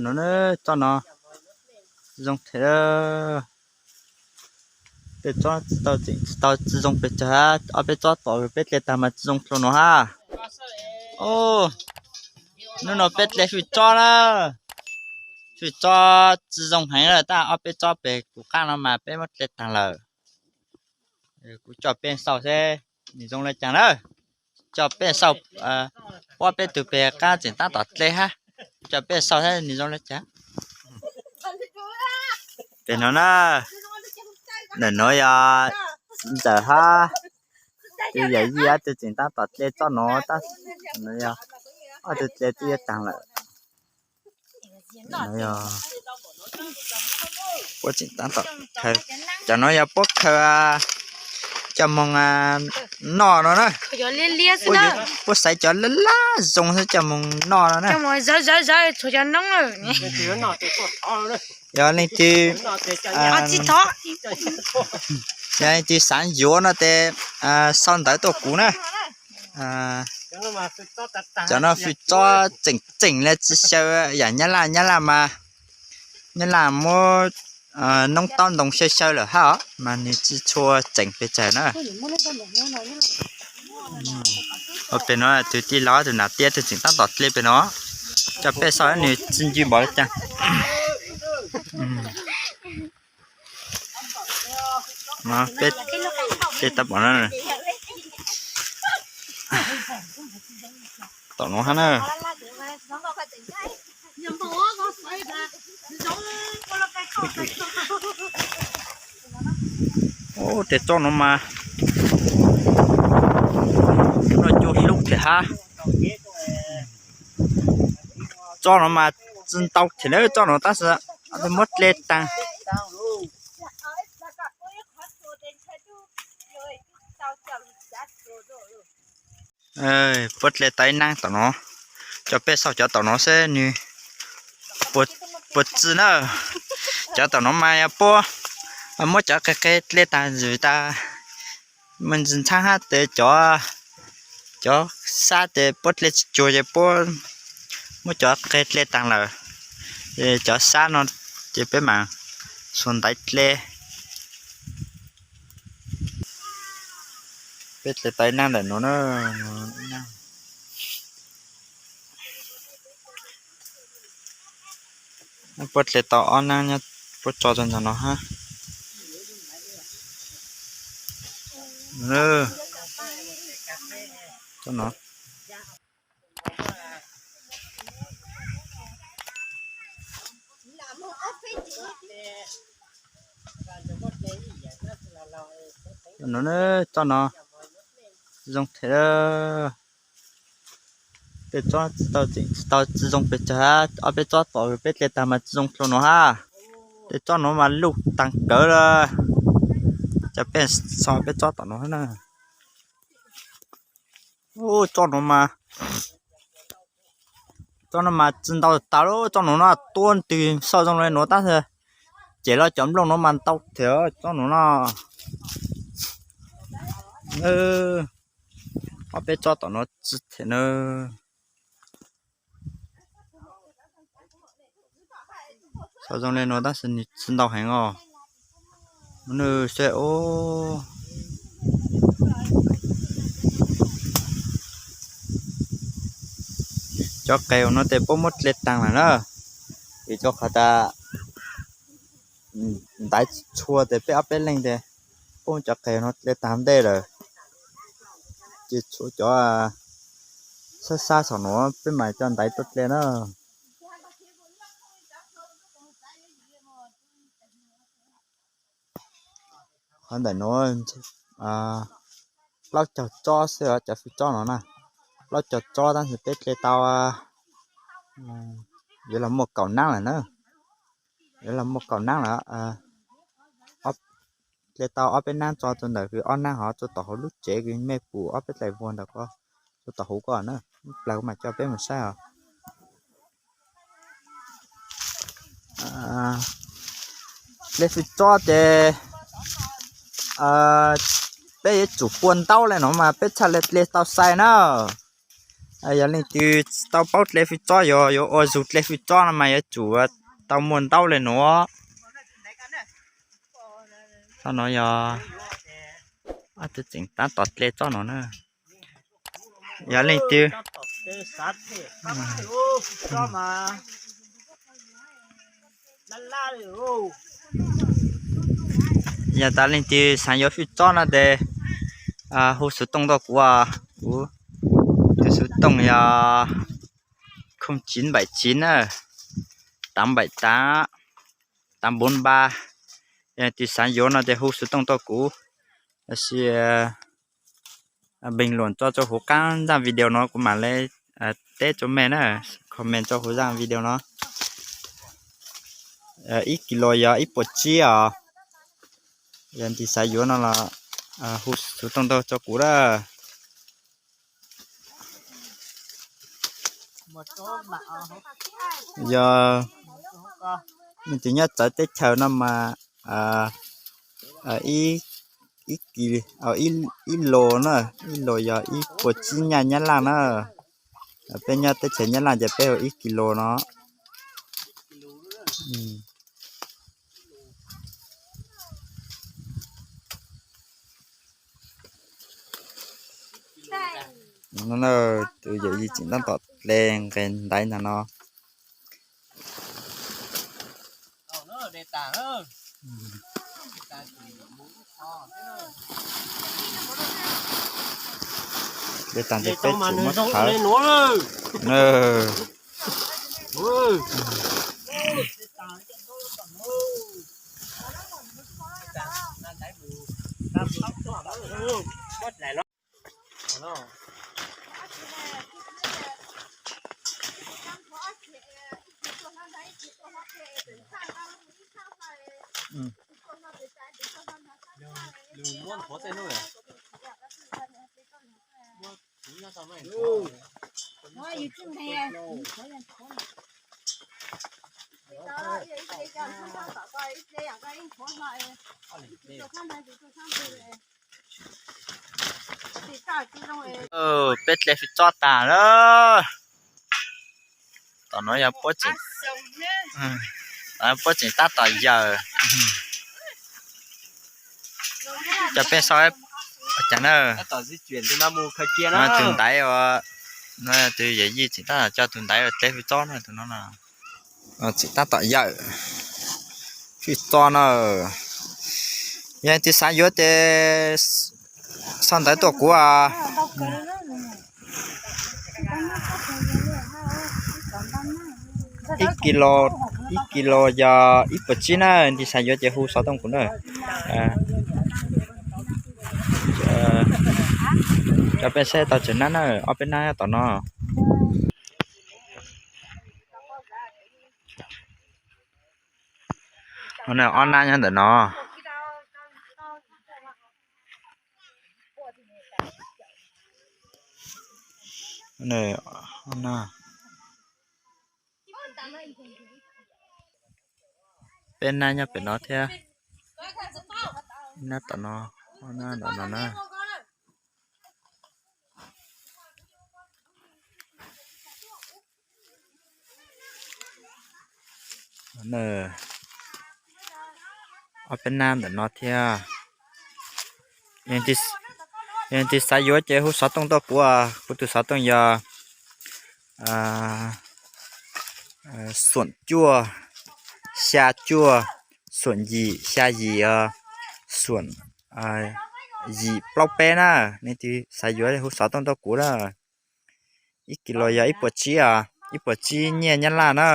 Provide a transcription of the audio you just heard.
No, tsob no zoo thiab. Tej tsob tsis tau tseem tsis tau tsis zoo pes tsawg, ob peb tsob tom peb dle tag mas tsis zoo dlhau no hab. Hnub no peb dle hwj tsob na, hwj tsob tsis zoo heev lawm, tab ob peb tsob pem kuv qab no mas peb muab dle tag lawm. Kuv coj peb xauj seb nws zoo le caag na. Coj peb xauj, puab peb tug pem qab tseem tab tom dle hab. Coj peb xauj seb nws zoo le caag. Pem no na, ntawm nuav yog txiv ntxawm hab, tus yawm yij hab, tus tseem tab tom dle tsob nuav, tab sis yog ob tug dle twb yuav taag lawm. Puab tseem tab tom khaws, cov nuav yog puab khaws coj moog noj no na. Puab xaiv cov laj laj zoo xwb coj moog noj no na. Yog leej twg, yog leej twg xaav yuav no tes sau ntawv tuaj kuv na. Cov no hwj tsob tseem tseem le tsis xyaw, yam nyab laj, nyab laj mas, nyab laj muab noob taub ntoo xyaw xyaw lawm hab os, mas nws tsis tshua tseem pes tsawg na. Ua pem no tus tij laug tus nam tiab tus tseem tab tom dle pem no, coj peb xauj nws tsis ncw npaum le caag. Peb dle tau pom no, tom no hab na. Tes tsob no mas, no cua hlub thiab hab. Tsob no mas tsis ntau thiab na, tsob no tab sis muab dle taag. Puab dle tau ib naab tom no, coj peb xauj cov tom no seb nws puas txi na. Cov tom no mas yog puab muab cov qe qe dle taag, vim tas me ntsis ntxhaab hab tes cov, cov sab tes puab dle tsis cuag ces puab muab cov qe dle taag lawm. Cov sab no ces peb maam xuas ntaiv dle. Peb dle tau ib naab ntawm no na. Puab dle tau ob naab nyob, puab tso rau ntawm no hab. No, tsob no zoo thiab. Tej tsob tsis tau tseem tsis tau tsis zoo pes tsawg, ob peb tsob tom peb dle tag mas tsis zoo dlhau no hab. Tej tsob no mas luj taag kawg lawm. Coj peb xauj peb tsob tom no na. Tsob no mas, tsob no mas tsis ntau tag lawm, tsob no no tuab ntws xauj zoo le nuav tab sis cem los cov nplooj no mas ntau thiab tsob no no. Ob peb tsob tom no tsis thiab na. Xauj zoo le nuav tab sis nws tsis ntau heev os. Nws se, cov qe no tes puab muab dle taag lawm na, vim rau qhov tas ntaiv tsis tshua tes peb ob peb leeg tes puab muab cov qe no dle taag ntej lawm, ces tshuav cov sab sab saum no peb mam coj ntaiv tuaj dle na. Qhov ntawm nuav plaub caug tsob xwb, cov hwj tsob no na, plaub caug tsob tab sis peb dle tau yuav los muaj kaum naab lawm na, yuav los muaj kaum naab lawm. Dle tau ob peb naab tso rau ntawm kws ob naab hov rau tom hauv lub tsev kws mej pum ob peb dlaim vuag ntawm ko, rau tom hauv ko na, plaws kuv mam coj peb mus saib os. Dle hwj tsob ces peb yuav tsum pua ntaub le no mas peb txhaj le dle tau sai na. Yog leej twg tsis tau paub dle fwj txob, yog yuav ua zug dle fwj txob no mas yuav tsum tau muaj ntaub le nuav. Txoj no yog ob tug tseem tab tom dle txob no na. Yog leej twg, yog tas leej twg xav yuav fwj txob no tes hu xov tooj tuaj kuv, kuv tus xov tooj yog không chín bảy chín, tám bảy tám, tám bốn ba. Yog leej twg xav yuav no tes hu xov tooj tuaj kuv, los sis bình luận tso rau hauv qab zaj video no kuv mam li teb rau mej na, comment rau hauv zaj video no. Ib kis lus yog ib puas tsib os. Yog leej twg xav yuav no los hu xov tooj tuaj rau kuv lawm. Yog leej twg nyob txawv teb chaws no mas ib kis, ib lus na, ib lus yog ib puas tsib nyaj Nyab Laj na. Peb nyob teb chaws Nyab Laj ces peb hu ib kis lus no. Tus yawm yij tseem tab tom dle nqes ntaiv ntag no. Dle tag ntes peb tsum muab thawv. Peb dle fwj txob tag lawm. Tom no yog puab tseem, puab tseem tab tom yawm. Coj peb saib, cas na, tus ntaiv, no tus yawm yij tseem tab tom coj tus ntaiv dle fwj txob na, tus no tseem tab tom yawm fwj txob na. Yog leej twg xav yuav ces sau ntawv tuaj kuv. Ib kis lus, ib kis lus yog ib puas tsib na, leej twg xav yuav ces hu xov tooj kuv na. Coj peb saib tau tsev nab na, ob peb nab tom no. Ob nab nyob ntawm no. Peb nab nyob pem no thiab. Nab tom no, ob nab tom no na. Ob peb nab ntawm no thiab. Yog leej twg xav yuav ces hu xov tooj tuaj kuv, kuv tus xov tooj yog xoom cuaj, xya cuaj, xoom yim, xya yim, xoom yim plaub peb na. Leej twg xav yuav hu xov tooj tuaj kuv na. Ib kis lus yog ib puas tsib, ib puas tsib nyiaj Nyab Laj na.